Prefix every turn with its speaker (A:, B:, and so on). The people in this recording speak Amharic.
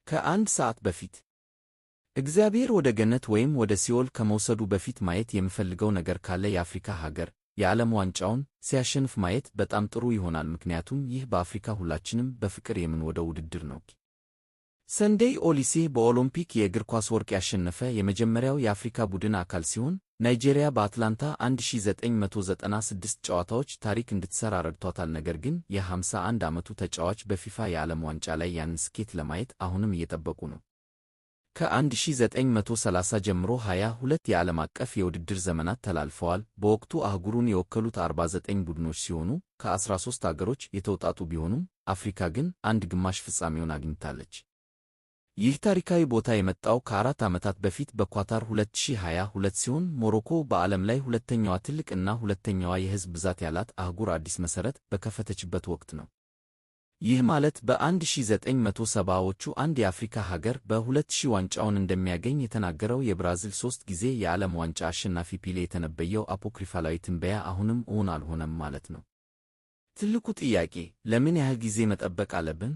A: ከአንድ ሰዓት በፊት እግዚአብሔር ወደ ገነት ወይም ወደ ሲኦል ከመውሰዱ በፊት ማየት የምፈልገው ነገር ካለ የአፍሪካ ሀገር የዓለም ዋንጫውን ሲያሸንፍ ማየት በጣም ጥሩ ይሆናል፣ ምክንያቱም ይህ በአፍሪካ ሁላችንም በፍቅር የምንወደው ውድድር ነው። ሰንዴይ ኦሊሴህ በኦሎምፒክ የእግር ኳስ ወርቅ ያሸነፈ የመጀመሪያው የአፍሪካ ቡድን አካል ሲሆን፣ ናይጄሪያ በአትላንታ 1996 ጨዋታዎች ታሪክ እንድትሠራ ረድቷታል። ነገር ግን የ51 ዓመቱ ተጫዋች በፊፋ የዓለም ዋንጫ ላይ ያንን ስኬት ለማየት አሁንም እየጠበቁ ነው። ከ1930 ጀምሮ 22 የዓለም አቀፍ የውድድር ዘመናት ተላልፈዋል። በወቅቱ አህጉሩን የወከሉት 49 ቡድኖች ሲሆኑ ከ13 አገሮች የተውጣጡ ቢሆኑም አፍሪካ ግን አንድ ግማሽ ፍጻሜውን አግኝታለች። ይህ ታሪካዊ ቦታ የመጣው ከ4 ዓመታት በፊት በኳታር 2022 ሲሆን ሞሮኮ በዓለም ላይ ሁለተኛዋ ትልቅ እና ሁለተኛዋ የሕዝብ ብዛት ያላት አህጉር አዲስ መሠረት በከፈተችበት ወቅት ነው። ይህ ማለት በ1970ዎቹ አንድ የአፍሪካ ሀገር በ2000 ዋንጫውን እንደሚያገኝ የተናገረው የብራዚል ሦስት ጊዜ የዓለም ዋንጫ አሸናፊ ፒሌ የተነበየው አፖክሪፋላዊ ትንበያ አሁንም እውን አልሆነም ማለት ነው። ትልቁ ጥያቄ፣ ለምን ያህል ጊዜ መጠበቅ አለብን?